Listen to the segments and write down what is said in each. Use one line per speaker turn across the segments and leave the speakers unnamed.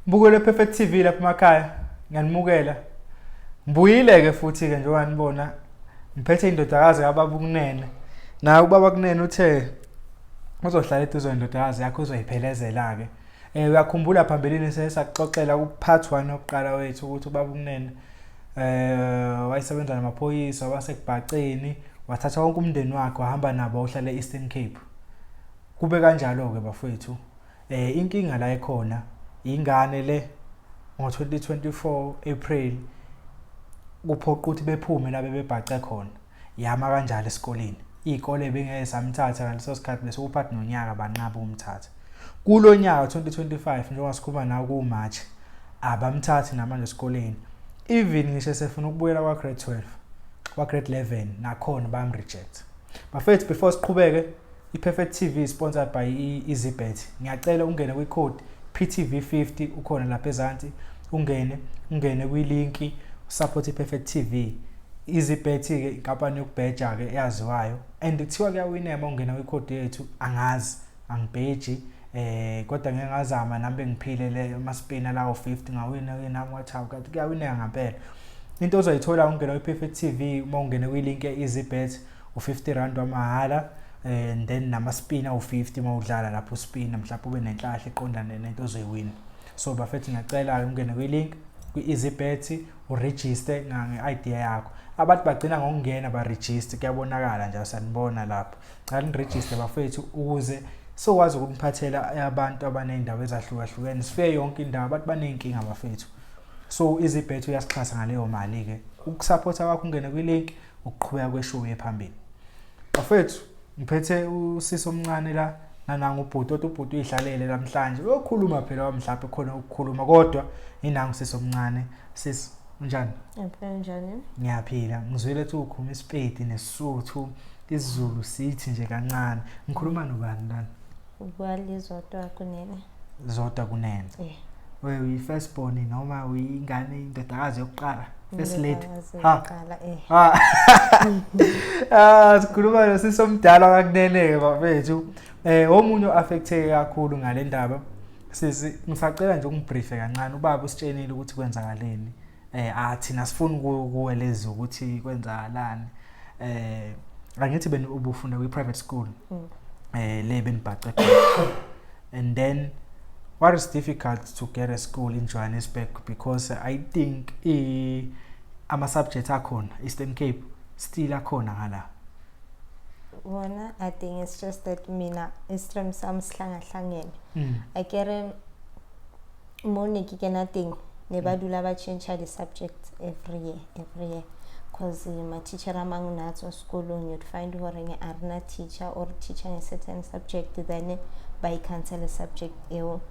Mbukelo Perfect TV lapha emakhaya ngiyanimukela. Ngibuyile ke futhi ke njengoba nibona ngiphethe indodakazi kababa uKunene. Naye ubaba Kunene uthe uzohlala eduze kwendodakazi yakhe uzoyiphelezela ke. Uyakhumbula phambilini sesakuxoxela ku part 1 yokuqala wethu ukuthi ubaba uKunene wayesebenza namaphoyisa wasekubhaceni wathatha wonke umndeni wakhe wahamba nabo ohlala e-Eastern Cape. Kube kanjalo ke bafowethu. Inkinga la ekhona ingane le ngo-2024 April kuphoqa ukuthi bephume la bebebhace khona yama kanjalo esikoleni iy'kole bengeke samthatha ngaleso sikhathi bese kuphathi nonyaka banqaba ukumthatha kulo nyaka 2025 njengoba sikhuluma nawe kuMarch abamthathi namanje esikoleni even ngisho sefuna ukubuyela kwa-grade 12 kwa-grade 11 nakhona bayam-reject. Bafethu, before siqhubeke, i-Perfect TV is sponsored by i-EasyBet. Ngiyacela ungene kwi-code PTV50 ukhona lapha ezansi, ungene kwi-link support i-Perfect TV. EasyBet ke inkampani yokubheja ke eyaziwayo and kuthiwa kuyawineka uma ungena kwi-code yethu. Angazi, angibheji kodwa ngeke ngazama nami bengiphile le ama-spin lawo 50 ngawina ke nami, wathi hawu, kanti kuyawineka ngempela. Into ozoyithola ungena kwi-Perfect TV uma ungene kwi-link ye-EasyBet, u-R50 wamahhala and then nama-spin awu-50 uma udlala lapho uspina mhlawumbe ube nenhlahla eqondane nento ozoyiwina. So bafethu, ngiyacela-ke ungene kwi-link kwi-EasyBet uregister nge-ID yakho. Abantu bagcina ngokungena baregister, kuyabonakala nje, sanibona lapho. Cela niregister bafethu ukuze sokwazi ukuniphathela abantu abaney'ndawo ezahlukahlukene, sifike yonke indawo. Abantu baney'nkinga bafethu, so EasyBet uyasixhasa ngaleyo mali-ke. Ukusaphotha kwakho ungene kwi-link, ukuqhubeka kweshow phambili. Bafethu, ngiphethe usisi omncane la nananga ubhuti, kodwa ubhuti uyihlalele namhlanje, uyokhuluma phela mhlawumbe khona ukukhuluma, kodwa inanga usisi omncane. Sisi, unjani?
Ngiyaphila, njani?
Ngiyaphila. Ngizwile ukuthi ukhuluma iSipedi nesiSuthu, isiZulu sithi nje kancane. Ngikhuluma nobani lana?
Ukwalizodwa Kunene.
Zodwa Kunene.
Eh.
Wewe uyi-first born noma uyingane, indodakazi yokuqala, first lady?
Indodakazi
Ha.
yokuqala, eh.
Ah. Ah, sikhuluma nosisi omdala kaKunene-ke bafethu. Omunye o-affecteke kakhulu ngale ndaba. Sisi, ngisacela nje ungibriefe kancane. Ubaba usitshenile ukuthi kwenzakaleni. Thina sifuna kuweleza ukuthi kwenzakalani. Angithi beni ubufunda kwi-private school. Le benibhace khona. And then what is difficult to get a school in Johannesburg because I think ama subjects akhona Eastern Cape still akhona ngala.
Wona, I think it's just that mina i-stream sami sihlangahlangene. Akere mo ne ke kena teng ne ba dula ba change di-subjects every year, every year, cause ma-teacher a mangwe na tswa sekolong, you'd find gore a rena teacher or teaching a certain subject, then ba e cancel subject eo,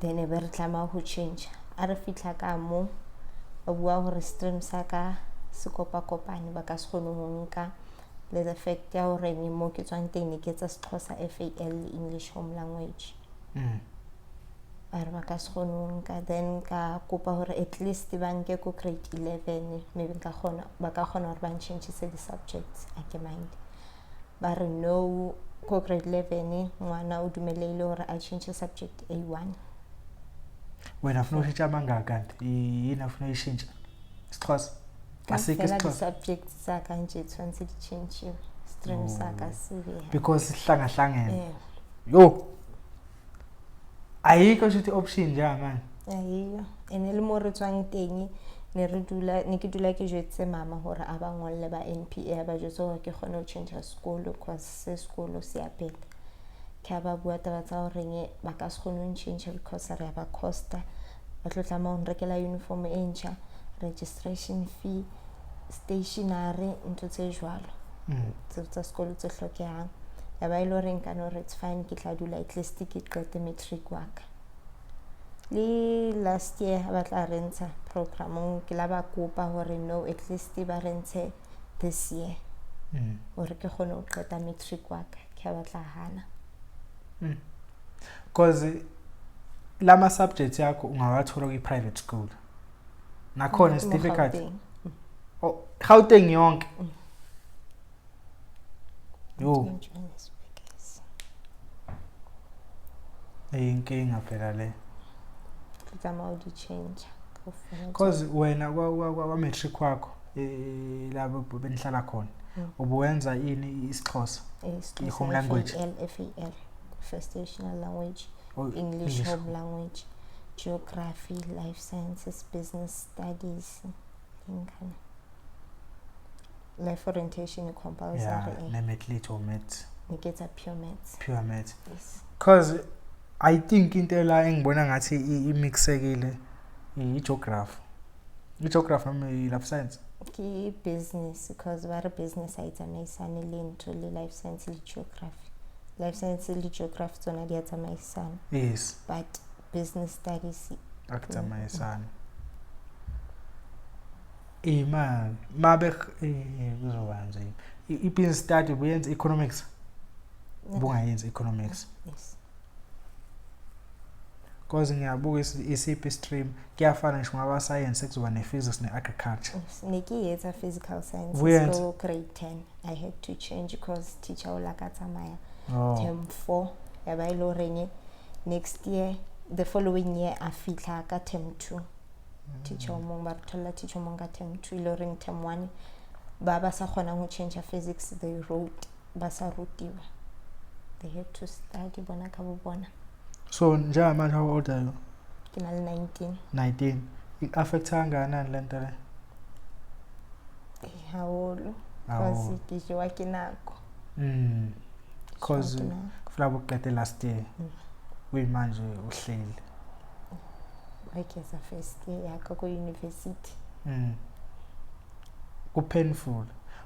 then e be re tlameha ho change. A re fitlha ka mo ba bua gore stream sa ka se kopakopane, ba ka se kgone ho nka, le the fact ya gore mo ke tswang teng ne ke etsa Sexhosa FAL le English home language. Ba re ba ka se kgone ho nka. Then ka kopa gore at least ba nke ko grade 11, maybe nka kgona, ba ka kgona gore ba ntšhentšhise di-subjects, a ke mind. Ba re no, ko grade 11 ngwana o dumelehile gore a change subject A1.
Wena ufuna ushintsha amangaka kanti? Yini afuna uyishintsha? IsiXhosa? Asikho
Kaofela
isiXhosa.
Di-subjects tsa ka nje tshwanetse di change stream sa ka se be
Because sihlangahlangene.
Eh.
Yo. Ayikho shuthi option njengamanje.
Ayiyo, ene le mo re tswang teng ne re dula, ne ke dula ke jwetse mama gore a ba ngolle ba NPA, ba jwetse gore ke kgone ho change sekolo cause se sekolo se a peta. Ke a ba bua taba tsa horeng ba ka se kgone ho nchange because re ya ba costa, ba tlo tlameha ho nrekela uniform e ntjha, registration fee, stationery, ntho tse jwalo tseo tsa sekolo tse hlokehang. Ya ba e le horeng ka no re it's fine, ke tla dula at least ke qete matric wa ka. Le last year ha ba tla re ntsha programmong, ke la ba kopa hore no, at least ba re ntshe this year hore ke kgone ho qeta matric wa ka. Ke a batla hana.
Because lama subjects yakho ungawathola kwi private school. Nakhona it's
Mo
difficult.
Gauteng.
Oh, Gauteng yonke. Yo,
In Johannesburg, yes.
Inkinga phela le.
Tlo tsamaya o di change kaofela.
Because wena kwa-matric wakho, labo benihlala khona, ubuwenza ini, isiXhosa?
isiXhosa.
I-home language.
FAL, FAL, first additional language.
Oh,
English,
English.
Home language, geography, life sciences, business studies, ingane life orientation compulsory.
Ne-math lit or maths?
Ne ke etsa pure maths.
Pure maths.
Yes.
Because I think into la engibona ngathi imixekile i-geography, i-geography noma i-life science.
Ke business, because ba re business ha e tsamaisane le ntho le life science le geography. Life science le geography tsona di a tsamaisana, but business studies
Akutsamaisana imali mabe kuzoba nzima. I-business study buyenza economics, bungayenzi economics?
Yes.
Because ngiyabuka isiphi stream kuyafana, ngisho ngaba science kuzoba ne-physics ne-agriculture.
Yes, ne ke etsa physical sciences.
Uyenza?
Ko grade 10 I had to change because teacher o la ka tsamaya term 4, ya ba ile horeng next year, the following year a fihla ka term 2 teacher o mong, ba re tholla teacher o mong ka term 2, ile horeng term 1 ba sa kgonang ho change physics, they wrote ba sa rutiwa, they had to study bona ka bo bona.
So njengamanje, how old are you?
Ke na le 19.
19. I-affecta kangakanani le nto le?
Haholo.
Haholo.
Because ke jewa ke nako. Ke jewa
Cause
ke nako.
Kufuneka uqede last year, kuyimanje uhleli.
Wa ke etsa first year ya ka ko university.
Ku-painful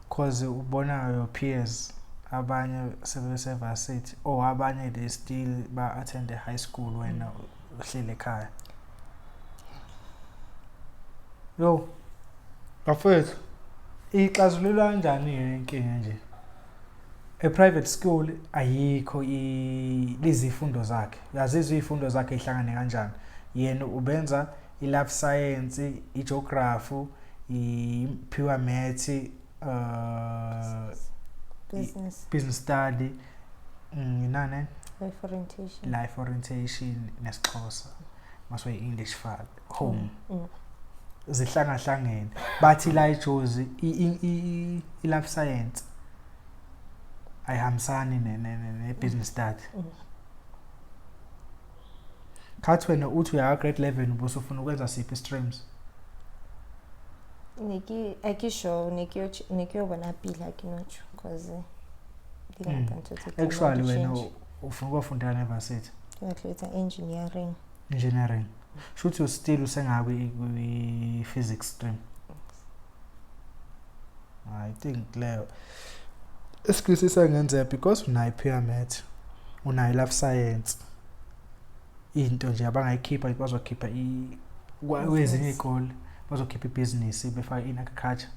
cause ubona your peers, abanye sebese-varsity or abanye they still ba-attend high school, wena uhleli ekhaya. Yo bafethu, ixazululwa kanjani inkinga nje? E-private school ayikho lizifundo zakhe, uyazizwa iy'fundo zakhe ihlangane kanjani. Yena ubenza i-life science, i-geography, i-pure maths,
business,
business study, nani?
Life orientation.
Life orientation nesiXhosa, mase i-English file home. Zihlangahlangene. Bathi la eJozi i-life science ayihambisani ne-business study. Khathi wena uthi uya grade 11, ubusufuna ukwenza siphi streams?
Ne ke a ke sure, ne ke yo bona pila, ke no tjho, cause di ngata ntho tse tlamehang
Actually
di
wena
change.
Ufuna ukuyofundela university?
Ke batla ho etsa engineering.
Engineering. Shuthi still usengakwi kwi-physics stream. I think leyo excuse isengenzeka because unayo pure math, unayo life science, into nje abangayikhipha, bazokhipha kwezinye iy'kole bazokhipha ibhizinisi befake in-agriculture.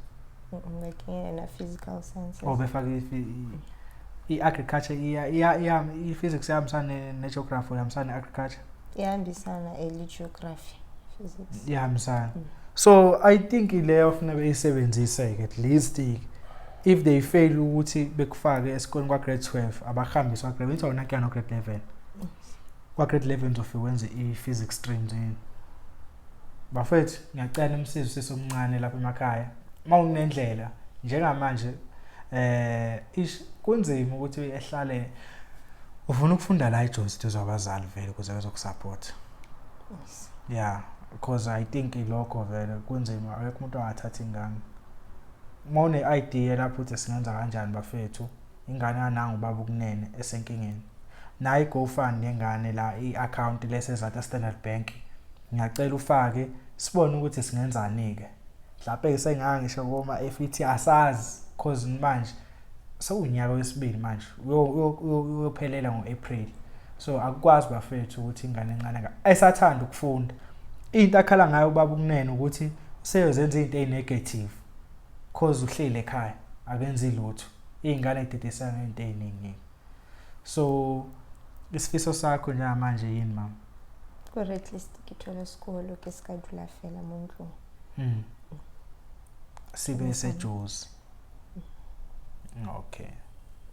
Like na physical sciences.
Or befake i-agriculture, i-physics iyahambisana ne-geography, ihambisana ne-agriculture.
Ihambisana eli-geography, physics.
Iyahambisana. So I think leyo funeka beyisebenzise-ke, at least if they fail ukuthi bekufake esikoleni kwa-grade 12, abahambise kwa-grade, ithi awuna nkinga no-grade 11. Kwa-grade 11 uzofike wenze i-physics streams yini. Bafethu, ngiyacela nimsize usisi omncane lapha emakhaya uma unendlela. Njengamanje ish, kunzima ukuthi ehlale. Ufuna ukufunda la eJozi duze abazali vele ukuze bezokusupport?
Yes.
Yeah, because I think lokho vele kunzima, akekho umuntu angathatha ingane. Uma une-idea lapho ukuthi singenza kanjani bafethu, ingane yananga ubaba ukunene esenkingeni, nayo i-GoFund yengane la, i-account lesezatha Standard Bank, ngiyacela ufake sibone ukuthi singenzani-ke. Mhlawumpe sengaka ngisho koma-FET, asazi, cause manje sewunyaka wesibili manje, uyophelela ngo-April, so akukwazi bafethu ukuthi ingane encane esathanda ukufunda, into akhala ngayo ubaba ukunene ukuthi useyozenza izinto ey'negative cause uhleli ekhaya akenzi lutho, iy'ngane y'dedisana ngey'nto ey'ningi. So isifiso sakho njengamanje yini, mama?
Gore at least ke thole sekolo, ke se ka dula fela mo ntlong.
Sibe seJozi. Okay,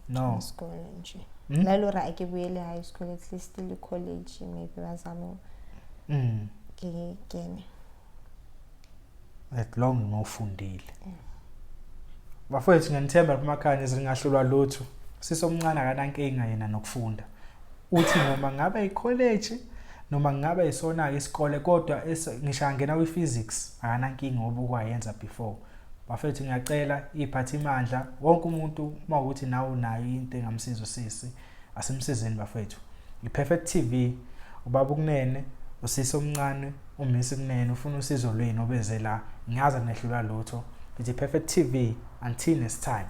no.
Sekolo nje la le hore a ke boele high school, at least le college maybe ba zame. Ke kene.
As long ngofundile. Bafowethu, ngiyanithemba lapha emakhaya, nizingahlulwa lutho. Sisomncane akanankinga yena nokufunda. Uthi noma ngabe i-college noma ngabe isona isikole, kodwa ngisho angena kwi-physics akanankinga ngoba ukwayenza before. Bafethu, ngiyacela iphathimandla, wonke umuntu, uma ukuthi nawe unayo into engamsiza usisi, asimsizeni bafethu. I-Perfect TV, ubaba uKunene, usisi omncane umisi Kunene ufuna usizo lwenu obeze la. Ngiyazi anehlulwa lutho. Ithi Perfect TV, until next time.